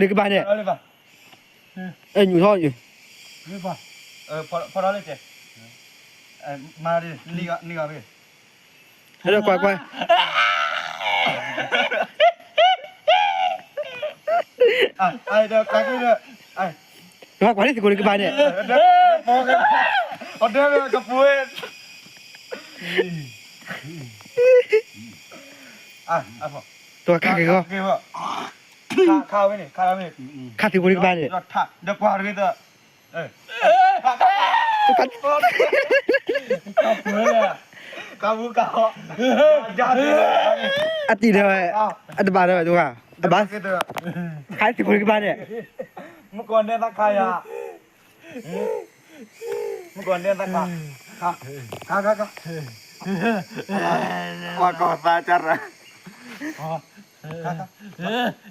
ခါသံးဖိန့ၣ်ကဘၣ်န့ၣ်, အဲ ညူၢ်ထီၣ်, ဖီထီၣ်လၢကဲ, မၤဒ်န့ၣ်ဂ့ၤ, ကွၢ်ကွၢ်, ကွၢ်လၢသံးဖိန့ၣ်ကဘၣ်န့ၣ်, အဒဲကပူၤဝဲ, တခါက့ၤဂီၢ်, ခါသံးဖိန့ၣ်ကဘၣ်န့ၣ်, အတံၤဒီးဝဲ, အတဘၣ်ဒီးဝဲတဂၤ, အဘၣ်, ခါသံးဖိန့ၣ်ကဘၣ်န့ၣ်, မုၣ်ကီၤဒဲသးခါယၤ, မုၣ်ကီၤဒဲသးခါ, ခါ, ခါ, ခါ, ခါ, ကွၢ်ကီၤသးကရၢ,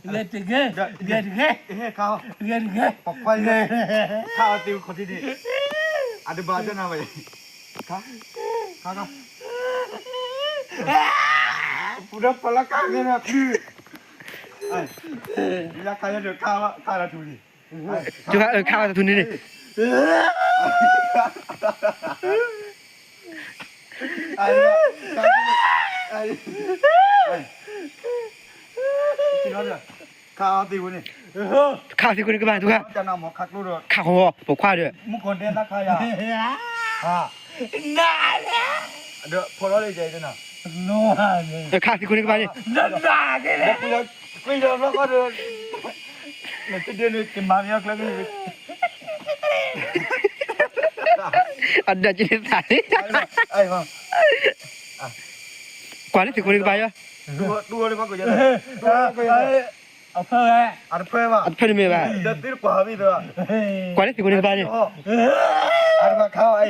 ဂဲၤတဂ့ၤ, ဂဲၤတဂ့ၤ, ဂဲၤတဂ့ၤ, ပခွါ, ခါအီၤသံးဝံၤခီၣ်ထံးန့ၣ်, အတဘၣ်ကနၣ်ဝဲ, ခါ, ခါ, ခါ, ပူၤဒီးပလီၤကါဂ့ၤဒီးချုး, ယခါယဒီးခါ, ခါလီၤထူန့ၣ်, ခါလီၤထူန့ၣ်န့ၣ်, ခါသံးဖိန့ၣ်ကဘၣ်တဂၤ, ခါဃီပိာ်ခွါဒီး, ခါသံးဖိန့ၣ်ကဘၣ်န့ၣ်, အဒၣ်က့ၤသးန့ၣ်, ကွၢ်လၢသံးဖိန့ၣ်ကဘၣ်ယီၤ, အတဖၢန့ၣ်မ့ၢ်ဘၣ်, ကွၢ်လၢသံးဖိန့ၣ်ကဘၣ်န့ၣ်, ပကၤလၢသးခး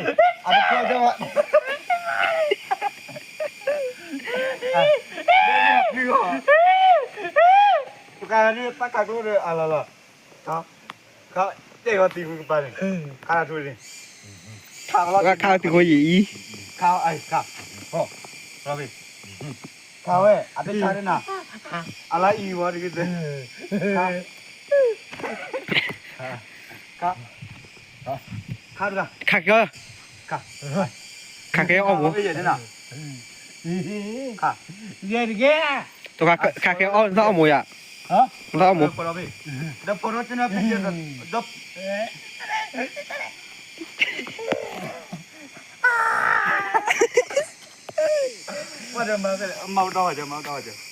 ကျိဒီးအလီၢ်လီၤ, ခါ, ခါ, တဲဂီၤသံးဖိကဘၣ်န့ၣ်, ခါထူန့ၣ်, ခါသံးဖိယံာ်အံၤ, ခါ, ခါဝဲ, အတဆါဒ်နၤ, အလါအံၤဝဲတဂ့ၤ, ခါ, ခါ, ခါတဂၤ, ခါက့ၤ, ခါက့ၤအီၣ်မိၢ်, ခါ, ခါက့ၤအီၣ်သးအီၣ်မိၢ်ယၤ, သးအီၣ်မိၢ်, ဒီးဖိဒီးကနၢ်ဖံး, ဒီး, ဒီး, မၤကဒီးမၤကဒီး